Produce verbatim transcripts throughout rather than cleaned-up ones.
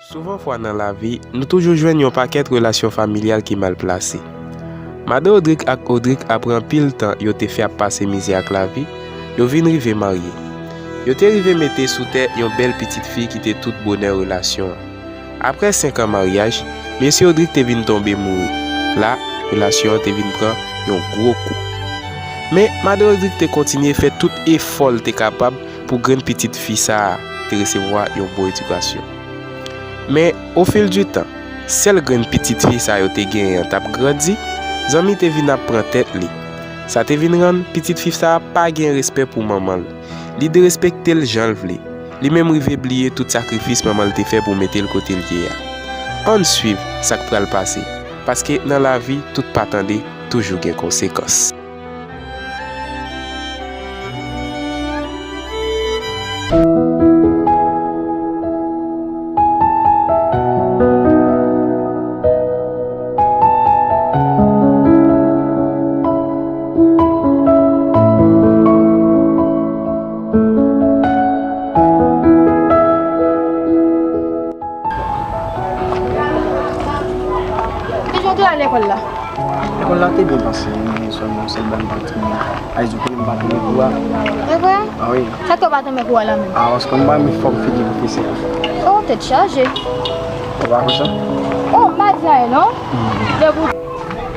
Souvan fwa nan lavi, nou toujou jwenn yon pakèt relasyon familyal ki mal plase. Madan Odrik ak Odrik, apre anpil tan yo te fè ap pase mizè ak lavi, yo vin rive marye. Yo te rive mete sou tè yon bèl pitit fi ki te tout bonè relasyon an. Apre senk an maryaj, mesye Odrik te vin tonbe mouri. La, relasyon an te vin pran yon gwo kou. Men, madan Odrik te kontinye fè tout efò l te kapab pou grenn pitit fi sa a te resevwa yon bon edikasyon. Men, ofil di tan, sèl grenn pitit fi sa yo te genyen an t ap grandi, zanmi te vin ap pran tèt li. Sa te vin rann pitit fi sa a pa gen respè pou manman l. Li derespekte l jan l vle. Li menm rive bliye tout sakrifis manman l te fè pou mete l kote l ye a. Ann swiv sa k pral pase, paske nan lavi, tout pa tande toujou gen konsekans. Kijan w te al lekòl la? Lekòl la te byen pase, men sèlman yon sèl bagay m pa t renmen. Ayizou konnen m pa t renmen kou a. E vre? A wi. Sa k fè w pa t renmen kou a la menm? A, paske m pa renmen fòm figi pwofesè a. Oh, tèt chaje. Ou pa kwè sa? Oh, m pa di anyen non. Depi w...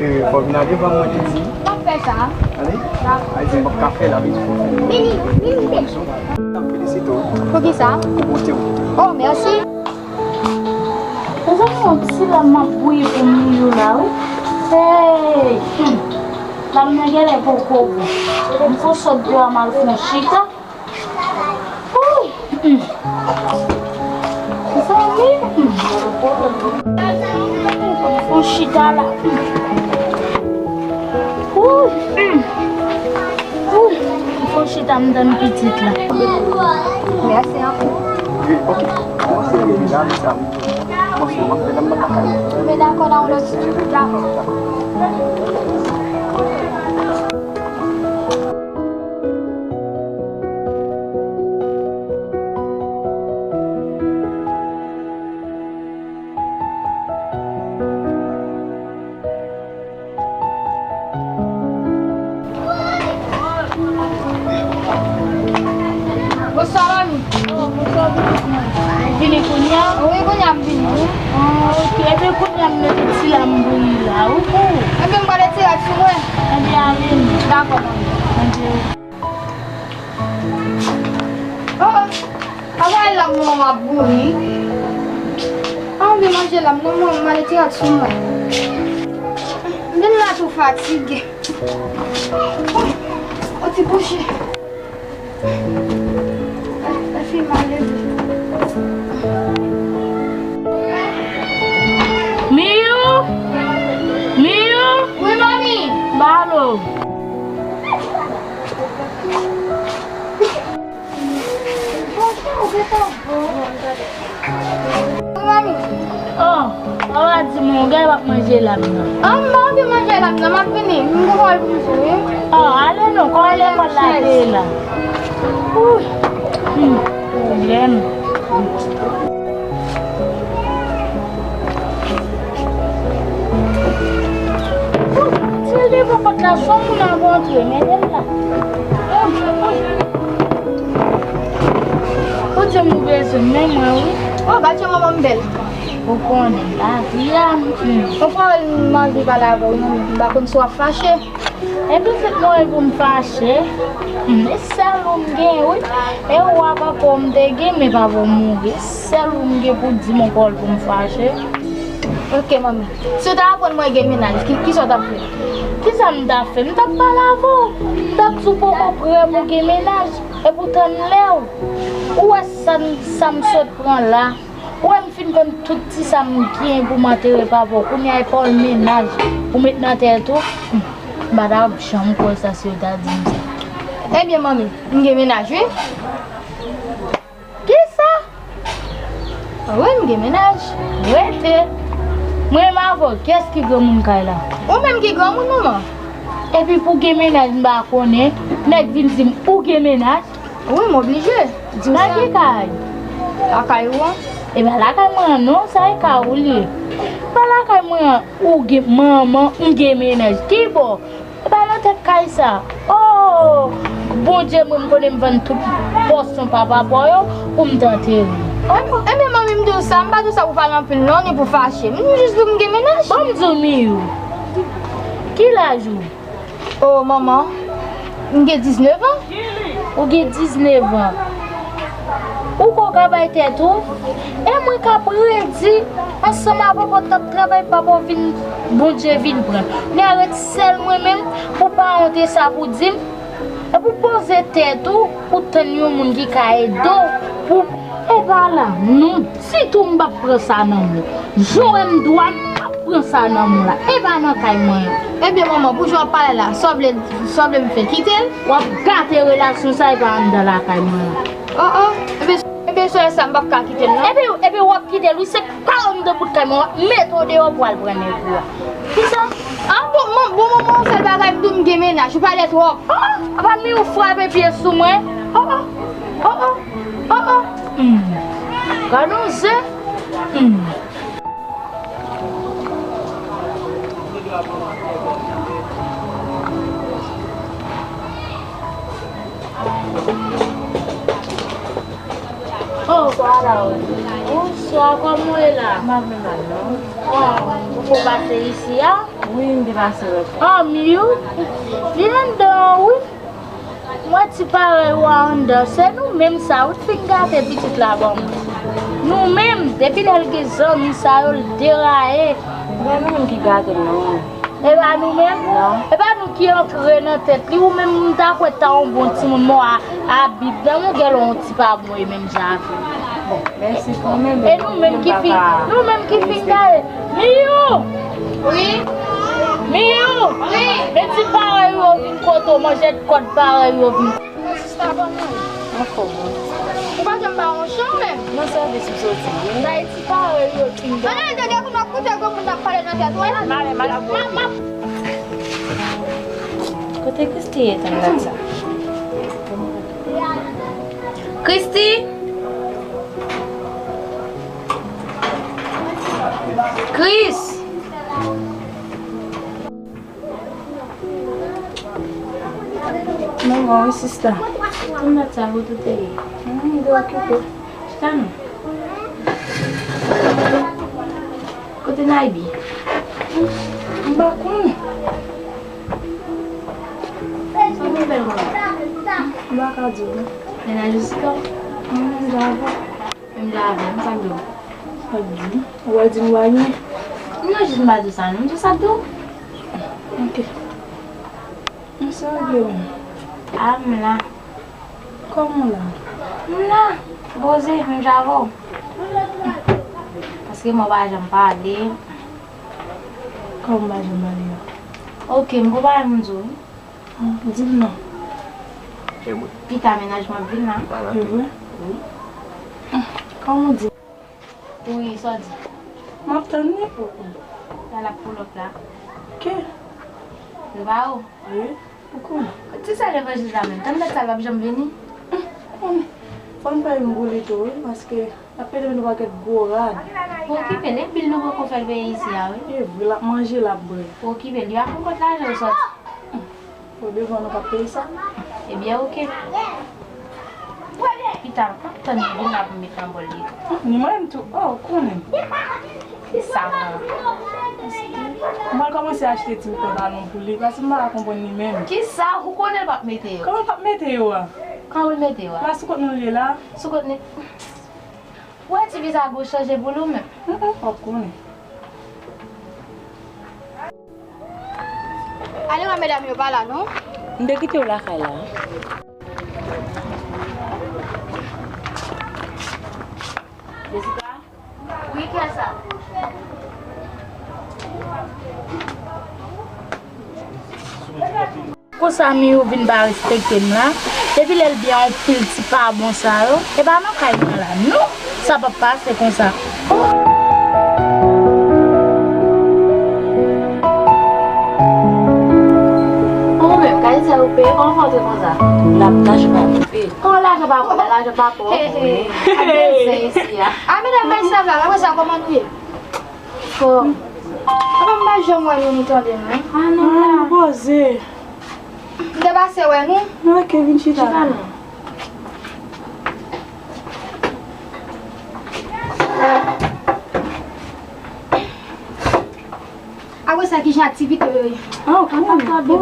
E, fò w vin a devan mwen te di. M ap fè sa. Tande? Dakò. Ayizou m p ap ka fè l, a vle di fò w fè l. Vini, vini, vini. M ap felisite w. Poukisa? Pou bonte w. Oh, mèsi. Mezanmi, yon ti lam m ap bouyi pou Miyou la, wi. Hey! Hmm. Lam nan genlè poko bon. M fon sot deyò a m al fon chita. Wouy! Hmm. Mezanmi, hmm. Fon chita la. Hmm. Wouy! Hmm. Wouy! Fon chita m tann pitit la. Mèsi anpil. Wi, ok. Bon, se la, mesye. Bon, se mwen, mesye, m pa ka. Men dakò, nan yon lòt jou. Dakò. Bonswa, manmi. Oh, bonswa, pitit mwen. Vini kounye a? Wi, kounye a m vini, wi. Ah, ok. Epi kounye a m mete ti lam bouyi la, wi, pou ou. Epi m pral retire l sou mwen. Ebyen, ale non. Dakò, manmi. Ebyen. Oh, oh. Papa, lam nan m ap bouyi. Ah, m vle manje lam nan, mwen, m ale tire sou mwen. M vin la tou fatige. Oh, ti bouche. Miyou! Miyou! Wi, manmi! Balo! Manmi. Oh, papa di mwen, ou gen w ap manje lam nan. Ah, m pa anvi manje lam nan, m ap vini. M gon bagay pou m fè, wi. Oh, ale non, kòman lekòl la te ye la? Wouy. Hmm, pwoblèm. Ti l devan pòt la, se yon moun ap antre, mennen l la. Ou di m ou bezwen m, men mwen wi. Oh, gad jan manman m bèl. Ou konnen, lavi a, hmm. Yon fwa m anvi pale avè w, non, m pa konn si w ap fache. E pitit mwen pou m fache. Hmm, e sèl ou m gen, wi. E ou a papa w m te gen, men papa w mouri. E sèl ou m gen pou di m yon pawòl pou m fache. Ok, manmi. Si w ta aprann mwen gen mennaj, ki, kisa w t ap fè? Kisa m t ap fè? M t ap pale avè w. M t ap di w poko prè pou gen mennaj. Epi w tann lè w. Ou wè sa m, sa m sot pran la. Ou wè m fin vann tout ti sa m gen pou m antere papa w. Kounye a e pawòl mennaj ou met nan tèt ou. Hmm. M pa t ap janm kwè sa si yo ta di m sa. Ebyen, manmi, m gen mennaj, wi. Kisa? Wi, m gen mennaj. Rete. Mwen menm avè w, kiyès ki granmoun kay la? Ou menm ki granmoun, manman. Epi pou gen mennaj, m pa konnen. Nèg vin di m, ou gen mennaj? Wi, m oblije. Di w sa. Nan ki kay? Lakay ou an. E pa lakay mwen an non, sa e ka ou li ye. E pa lakay mwen an, ou gen manman, m gen mennaj. Kibò? E pa nan tèt kay sa. Oh! Bondye, mwen, m konnen m vann tout pòsyon papa pa w yo pou m t antere. Ebyen, manmi, m di w sa, m pa di w sa pou pale anpil non, ni pou fache. M jis di w m gen mennaj. Bon, m di w, Miyou. Ki laj ou? Oh, manman, m gen diznèf an. Ou gen diznèf an. Ou kwè w ka bay tèt ou? E mwen k ap redi ansanm avè w, t ap travay, papa w vin, Bondye vin pran. Li a ret sèl mwen menm pou pa honte sa pou di m. Epi w poze tèt ou pou tann yon moun ki ka ede w pou, e pa la, non, ditou m p ap pran sa nan men w. Jan w wè m dwat, m p ap pran sa nan men w la. E pa nan kay mwen an. Ebyen, manman, pou jan w ap pale la, sa w vle, sa w vle m fè? Kite l? W ap gate relasyon sa, e pa anndan lakay mwen an. Oh, oh. Ebyen, ebyen, sè sa, m p ap ka kite l, non. Ebyen, ebyen, w ap kite l, wi, se pa anndan bout kay mwen, w ap mete w deyò pou w al pran nèg ou a. Kisa? Ah, bon, bon, bon, manman, yon sèl bagay, m di w m gen mennaj, ou pale twòp. Oh, oh, apa Miyou frape pye sou mwen? Oh, oh, oh, oh, oh, oh. Hmm. Gad on zen. Hmm. Oh, bonswa, kòman w ye la? M pa vle mal, non. Oh, ou poko pase isi a? Wi, m te pase lòt. Oh, Miyou, vin anndan an, wi. M wè ti parèy ou a anndan. Se nou menm sa, ou t fin gate pitit la ban mwen. Nou menm, depi lè l gen zanmi sa yo, l deraye. Se pa nou menm ki gate l, non. E pa nou menm? Non. E pa nou ki antre nan tèt li. Ou menm, m ta kwè ta yon bon timoun, mò a, a Bib nan, ou gen yon ti pa bon, e menm jan avè w. Mèsi kanmenm. E nou menm ki fin, nou menm ki fin gaye. Miyou! Wi? Miyou! Wi? Men ti parèy ou yo vin kote w, manjèt kòd parèy ou yo vin. Sista, kòman w ye? Anfòm, wi. Ou pa janm ba yon chan menm? Nan sèvis m soti, wi. Sa e ti parèy ou yo vin gaye. Ann ale, tande, pou n ap koute granmoun ap pale nan tèt ou, wi. M ale, m ale. M ap, m ap. Kote Christy ye, tann dat sa? Christy! Chris! Mwen bon, wi, sista. Tann dat sa, kote w te ye? Mwen te okipe. Chita non. Kote Naybi? M pa konnen. Sa w gen bèl kòman? M pa ka di w non. Mennaj ou Sika? Mennaj avè w. Menm jan avè m, sa k di w? Sa k di m? Ou pral di m pa gen? Non, jis m pa di w sa non, m di w sa k di w. Ok. M serye menm. A, m la. Kòman w la? M la, poze, menm jan avè w. Paske mwen pa janm pale. Kòman w pa janm pale a? Ok, m gon bagay pou m di w. Di m non. Pita mennaj mwen ap vin la. E vre? Wi. Kòman w di? Wi, sa w di? M ap tann li. Sa l ap pou lòt la. Ke? Li pa ou? Wi. Ou konnen. Ti sè levanjil la menm, tann dat sa l p ap janm vini. Konnen. Fò n fè youn pou li tou, wi, paske l ap pete met yon pakèt gwo rad. Okipe l, e bil nou poko fè l peye isi a, wi. E vre, l ap manje, l ap bwè. Okipe l, li pa konn kot lajan yo sòti. Pou devan nou k ap peye sa? Ebyen, oke. Pita, m ap tann li vin la pou m met nan bòl li tou. Ni mwen menm tou. Oh, ou konnen. Kisa, mwen? M pral kòmanse achte ti pantalon pou li, paske m pa ka konprann li menm. Kisa? Ou konnen l p ap mete yo. Kòman l p ap mete yo a? Kòman l mete yo a? La sou kont nou l ye la. Sou kont nou. Ou wè ti vizaj ou chanje pou li w menm. Mm, mm, w ap konnen. Ale wè medam yo pa la non. M te kite w lakay la. Jessica? Wi, kiyès sa? Konsa Miyou vin pa respekte m la. Depi lè l byen anpil ti pa bon sa yo, e pa nan kay mwen la non. Sa p ap pase konsa. Ou menm, kay sa yo peye, kòman fè w te konsa? L ap tache pa koupe. An, lajan pa bon, lajan pa bon. Hey, hey. Ap gen zen isi a. A, medam, bay sa va, apre sa, kòman nou ye? Fò. Apa m pa janm wè nou, nou tande nou? A, non, la. Poze. M te pase wè nou. Ok, vin chita. Chita non. Apre sa, kijan aktivite yo ye? Ah, kòman? Bon,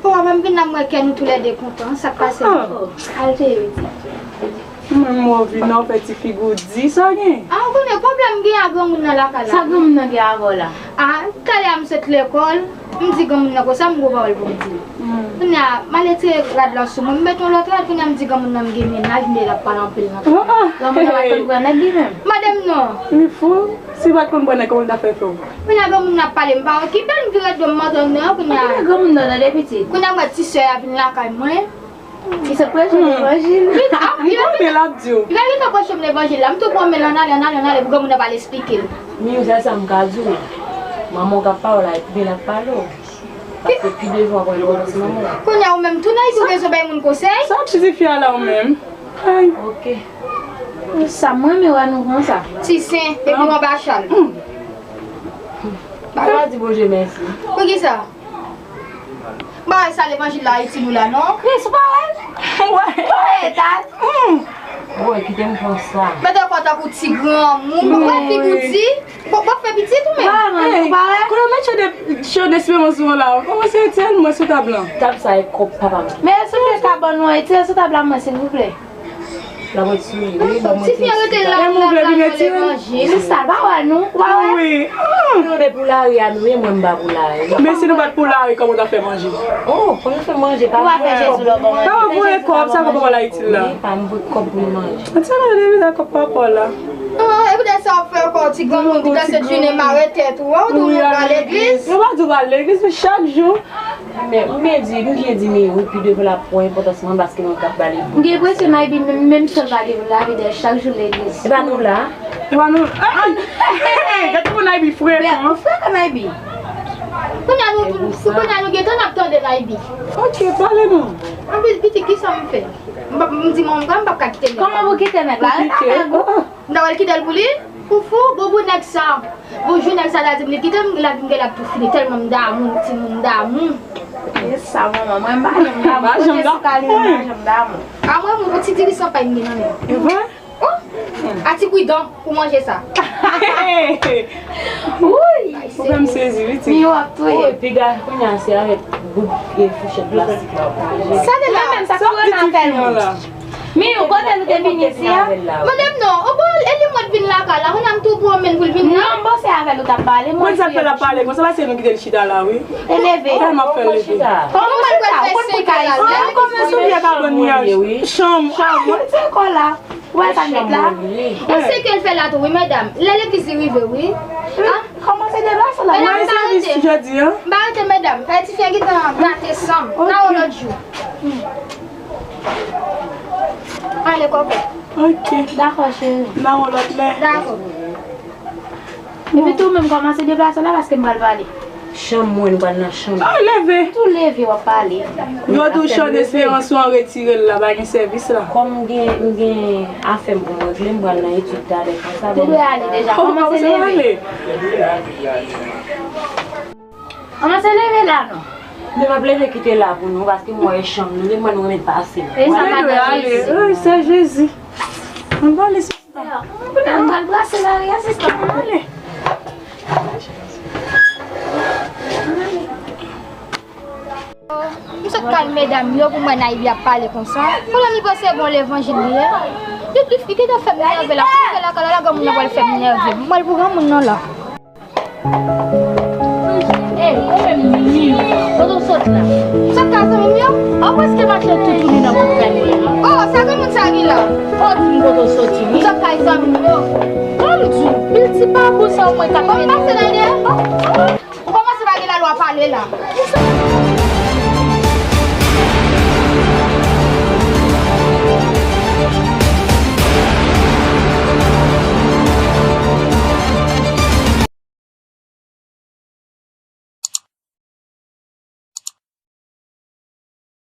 papa, m vin la, m wè kè nou toulède kontan. Sa k pase? Ah. Al te ye, pitit. Mwen, m wè w vin la, w fè ti figi w di, sa gen? Ah, ou konnen pwoblèm m gen ak granmoun nan lakay la. Sa granmoun nan gen avè w la? Ah, talè a m sot lekòl, m di granmoun nan konsa, m gon pawòl pou m di l. Hmm. Kounye a, m al retire rad la sou mwen, m met yon lòt rad, kounye a m di granmoun nan m gen mennaj, men l ap pale anpil nan. Ah, ah. Granmoun nan pa t konn pran nèg li menm. Madanm non. Li fou. Si l pa t konn pran nèg, kòman l ta fè fè w? Kounye a granmoun nan ap pale, m pa okipe l, m vire do m, m antre nan, kounye a. Kounye a granmoun nan tande pitit. Kounye a m wè ti sè a vin lakay mwen. Ti sè preche m levanjil. Li konnen l ap di w. Li gentan preche m levanjil la, m tou pran men l ann ale, ann ale, ann ale, pou granmoun nan pa al esplike l. Miyou, sèl sa m ka di w, manman w k ap pale w la, epi l ap pale w. Paske pi devan w ap wè l wòs manman w. Kounye a ou menm tou nan ou bezwen bay moun konsèy? Sa ti tifi a la ou menm. Ay. Ok. Sa mwen renmen wè nou konsa. Ti sen, epi w anba chal. Hmm. Ou pa di Bondye mèsi. Poukisa? M pa wè sa levanjil la itil ou la, non. Kris, ou pa wè l? Ou pa wè? Ou pa wè eta l? Hmm. Woy, kite m pran sa. Mete kò w tankou ti granmoun. Ou wè figi w di? Bon, w ap fè pitit ou menm? Hey, ou pa wè? Kounye a w met cho de, cho de sipeman sou mwen la. Kòman se Etienne, mwen sou tab lan? Tab sa e kòb papa m. Men sou de kabann ou, Etienne, sou tab la mwen, silvouplè. La mwen sou li, wi, ban mwen ti fi a rete la, la, la, levanjil. Sista, pa wè nou, ou pa wè? Wi. Nou de pou lari a nou ye, mwen m pa pou lari. Men si nou pa t pou lari, kòman w ta fè manje? Oh, pou nou fè manje, pa voye kòb. Pa voye kòb, sa kòb pa la itil la. Wi, pa m voye kòb pou nou manje. An ti nan de mizè kòb papa w la. Ah, e poutèt sa w ap fè ankò ti granmoun ki danse jounen mare tèt ou, ou di w pa al legliz? Yo pa di w pa al legliz, men chak jou. Men, ou byen di, m byen di, men wi, pi devan l ap pran enpòtans mwen paske mwen k ap ba li. M gen enpresyon Naybi menm, menm sèl pa gen pou lavi dèyè chak jou legliz. E pa nou la? E pa nou la? Ay! Gade kòman Naybi frekan. Ou frekan, Naybi. Kounye a nou, kounye a nou gentan n ap tande Naybi. Ok, pale non. Anpil pitit, kisa m fè? M p ap, m di manman m pa, m p ap ka kite nèg la. Kòman pou kite nèg la? Ou kite? M ta pral kite l pou li? Ou fou? Bon, pou nèg sa. Bon, jou nèg sa ta di m li kite m, la vin gen l ap tou fini. Tèlman m damou, timoun m damou. E sa, manman, mwen m pa janm damou. Kote sou kali m pa janm damou. A mwen, mwen, yon ti diri san pay m gen nan men m. E vre? Oh! A ti pridan pou manje sa. Wouy! Ou fè m sezi, wi, ti. Miyo ap touye. Wi, piga, kounye a, se avèk bout e fouchèt plastik la pou manje. Sa deja, menm sa korona fè nou. Miyou, kote nou te vin isi a? Madanm non, o bon, e li mwen t vin lakay la, kounye a m tou pran men l pou l vin la. Non, m panse avè l ou t ap pale, mwen sa fè l ap pale konsa, paske nou kite l chita la, wi. E leve. Kòman w chita? Kòman w chita? Ou konn pou kay la. Kòman sou pye kabòn li a? Chanm. Chanm, ou te kò la. Ou wè sa l met la? E se ke l fè la tou, wi, medam. Lè legliz li rive, wi. Ah. Kòmanse deplase la. Medam, m pa rete. M pa rete, medam. Fè tifi a gentan gate san m. N a wè w lòt jou. Ale, kòkò. Ok. Dakò, cheri. N a wè w lòt lè. Dakò. Epi tou, menm kòmanse deplase la, paske m pral pale. Chanm mwen, nou pral nan chanm. Ah, leve. Tou leve, w ap pale. Yo di w Chan Esperans ou an retire l la, pa gen sèvis la. Kòm m gen, m gen afè m pou m regle, m pral nan etid talè konsa. Ou dwe ale deja. Kòmanse leve. Kòmanse leve la, non. Men m ap leve kite la pou nou, paske m wè e chanm nou, men mwen nou renmen pase. E sa madanm Jezi. Ay, Sè Jezi. Ann pale, sista. Ann pral brase lari a, sista. Ann ale. M sot kal medam yo pou m wè Naybi ap pale konsa. Konnen li panse bon levanjil li ye. Li, li, li gentan fè m nève la. Pou m fè lakay la, granmoun nan pral fè m nève. M pral pou granmoun nan la. Ey, ou menm, Mimi, kote w sot la? Sot ka zanmi m yo? Ou prèske mache toutouni nan bout kay mwen la. Oh, sa granmoun sa ki la? Ou di m kote w soti, wi. Sot kay zanmi m yo. Ban m di w, pil ti babou sa w mwen ka. Ban m pase la, de. Ou kòmanse pa gen lalwa pale la.